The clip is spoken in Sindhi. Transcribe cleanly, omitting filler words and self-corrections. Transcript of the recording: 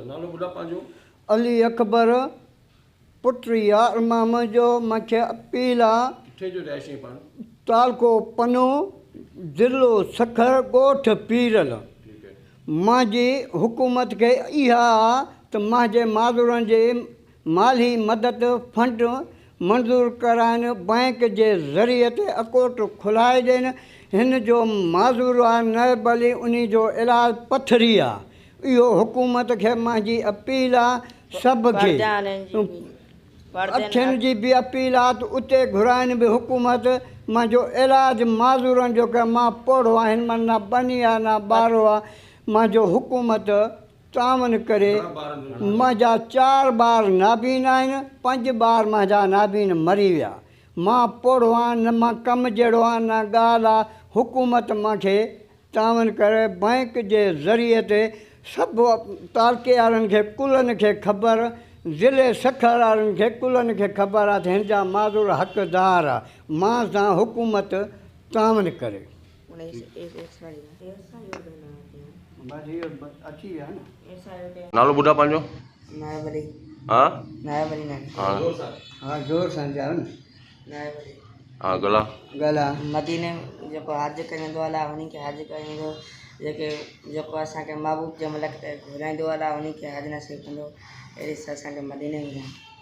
نالو ٻڌاء پنهنجو. علي اڪبر پٽ يار مان منهنجو مونکي اپيل آ. ڪٿي جو رهائشي آهين پاڻ. تعلقو پنو ضلعو سکر ڳوٺ پيرل. مانجي حڪومت کي اها آ ته مانجي معذورن جي مالي مدد فنڊ منظور ڪرائين بئنڪ جي ذريعي تي اڪوٽ کولائي ڏين هن جو معذور آ نائب علي انهي جو علاج پٿري آ اهو حڪومت کي مانجي اپيل آ سڀ کي اکين جي به اپيل آ ته اتي گهرائين به حڪومت مانجو علاج معذورن جو ڪري مان پوڙهو آهن مان نه ٻني آ نه ٻارو آ مانجو حڪومت تعاون ڪري. منهنجا چار ٻار نابين آهن، پنج ٻار منهنجا نابين مري ويا. مان پوڙهو آهيان، نه مان ڪم جهڙو آهيان نه ڳالهه آ، حڪومت مان کي تعاون ڪري، بئنڪ جي ذريعي تي سڀ تعلقي وارن کي ڪلن کي خبر، ضلعي سکر وارن کي ڪلن کي خبر آ ته هن جا معذور حقدار آ، مان سان حڪومت تعاون ڪري. نالو ٻڌاء پنهنجو. نائب علي. ها نائب علي نالي. ها ها زور سان چئو نه. نائب علي. ها ڳالهاء. ڳالهاء. مديني جيڪو حج ڪريندو الله انهي کي حج ڪرائيندو جيڪي جيڪو اسان کي محبوب جي ملڪ تي گهرائيندو الله انهي کي حج نصيب ڪندو اهڙي اسان کي مديني گهرائيندو.